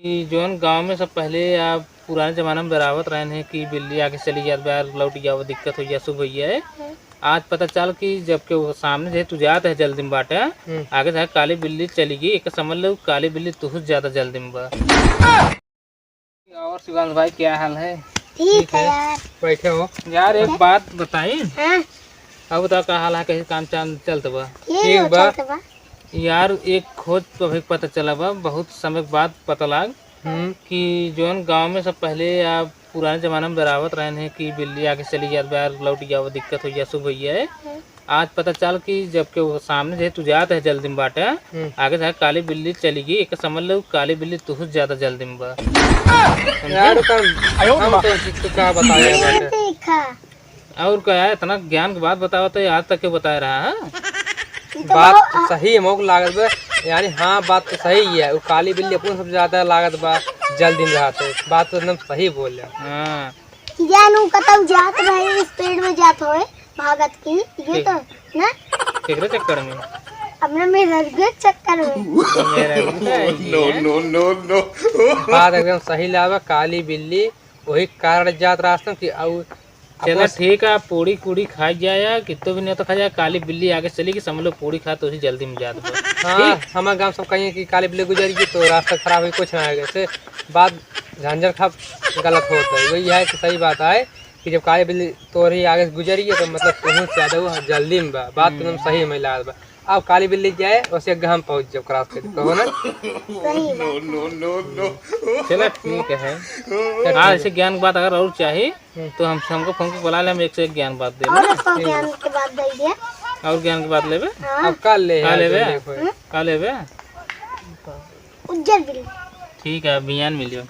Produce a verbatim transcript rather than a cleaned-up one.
कि जौन गाँव में सब पहले या पुराने जमाना में डरावत रहन है कि बिल्ली आगे चली जात बा, लौट जाओ, दिक्कत हो जाए, शुभ हो जाए। हम्म। आज पता चल कि जबकि वो सामने जे तू जात है जल्दी में बाटे, हम्म। आगे जाके काली बिल्ली चली गई, एक समझ लो काली बिल्ली तुहसे ज्यादा जल्दी में बा। और शिवांश भाई, क्या हाल है? ठीक ठीक है है। यार। बैठे हो? यार, एक बात बताई। हाँ। अब बताओ, का हाल है, कैसे काम चाल चलत बा? ठीक ठीक बा। चलत बा। यार, एक खोज तो अभी पता चला बा, बहुत समय के बाद पता लाग हम्म। कि जौन गाँव में सब पहले या पुराने जमाना में डरावत रहन है कि बिल्ली आगे चली जात बा, लौट जाओ, दिक्कत हो जाए, शुभ हो जाए। हम्म। आज पता चल कि जबकि वो सामने जे तू जात है जल्दी में बाटे, हम्म। आगे जाके काली बिल्ली चली गई, एक समझ लो काली बिल्ली तुहसे ज्यादा जल्दी में बा। समझे? यार, ओकर हम तो चीज को का बताए बाटे। देखा। और का है, इतना ज्ञान के बात बतावत है, आज तक के बताए रहा है? ये तो बात बहुत तो सही है, मौक लागत बा। यानी हाँ, बात तो सही ही है। वो काली बिल्ली अपन सबसे ज्यादा लागत बा, जल्दी में रहत है। बात तो एकदम सही बोल रहे। हाँ। जानू कतऊ जात रहे, speed में जात होए, भागत की, ये ठीक। तो, ना? केकरे चक्कर में? अपने मेहरारू के चक्कर में। तो मेहरारू का है ये? No, no, no, no। बात एकदम सही लावा, काली बिल्ली वही कारण जात रास्ता कि अउ चला अपन ठीक है, पूड़ी कूड़ी खा जाया, कितो भी नहीं तो खा जाया, काली बिल्ली आगे चली कि समझ लो पूड़ी खा तो उसी जल्दी में जात बा। हाँ, ठीक? हमारे गाँव सब कहीं कि काली बिल्ली गुजर गई तो रास्ता खराब है, कुछ ना आएगा। ऐसे बात झंझट खा गलत होता है। वही है कि सही बात है कि जब काली बिल्ली तोरी आगे से गुजर गई तो मतलब तुहसे ज्यादा वो जल्दी में बा। बात तो एकदम हम्म। सही में लागत बा। अब काली बिल्ली जाए, वैसे गहम पहुँच जाओ cross करके, कहो ना? सही बात। No, no, no, no। चला ठीक है। हाँ, ऐसे ज्ञान की बात अगर और चाही, हम्म। तो हम, हमको फोन पे बुला ले, हम एक से एक ज्ञान बात दे और ना। उसको ज्ञान की बात दे दिया। और ज्ञान की बात लेबे? हाँ। अब का ले का यार, लेबे? जो लेबे। हम्म? का लेबे? उज्जर बिल्ली। ठीक है, बिहान मिलियो।